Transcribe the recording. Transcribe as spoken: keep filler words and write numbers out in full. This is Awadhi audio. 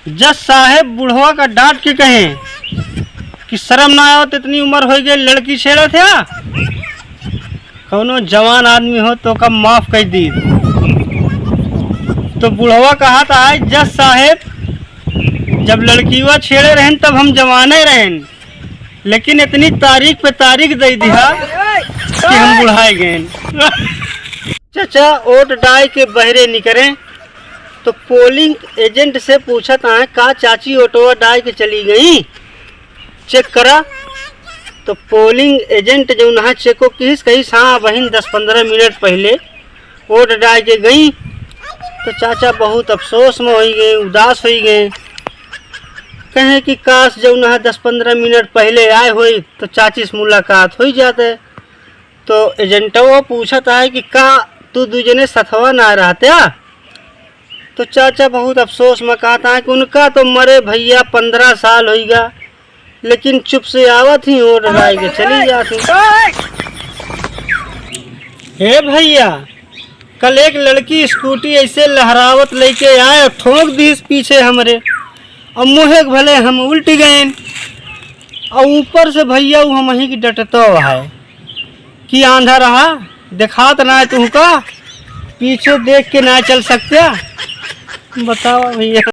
जज साहेब बुढ़वा का डांट के कहे कि शर्म ना आवत, इतनी उम्र होइ गई, लड़की छेड़त है? कौनो जवान आदमी हो तो ओका माफ कर दी। तो बुढ़वा कहत है, जज साहेब, जब लड़कीवा छेड़े रहन तब हम जवाने रहन, लेकिन इतनी तारीख पे तारीख दे दिया कि हम बुढ़ाए गए। चाचा वोट डाय के बहरे निकरे तो पोलिंग एजेंट से पूछत आए, "का चाची वोटवा डाय के चली गई? चेक करा।" तो पोलिंग एजेंट जौन है चेको किहिस, कहिस, "हाँ बहिन, दस पन्द्रह मिनट पहिले वोट डाय के गई।" तो चाचा बहुत अफसोस में होइ गए, उदास होइ गए, कहे कि काश जौन है दस पन्द्रह मिनट पहिले आए होई तो चाची से मुलाकात होइ जाते। तो एजेंटवा पूछत है कि का तू दू जने सथवा ना रहत्या? तो चाचा बहुत अफसोस में कहत है कि उनका तो मरे भइया पन्द्रह साल होइगा, लेकिन चुप से आवत ही वोट डाय के चली जात ही। हे भइया, कल एक लड़की स्कूटी ऐसे लहरावत लेके आए, ठोंक दीस पीछे हमरे, और मुँहे के भले हम उल्ट गए, और ऊपर से भइया वो हमही की डटतो है कि आंधा रहा, देखात ना है तुमका, पीछे देख के ना चल सकते। बताओ भइया।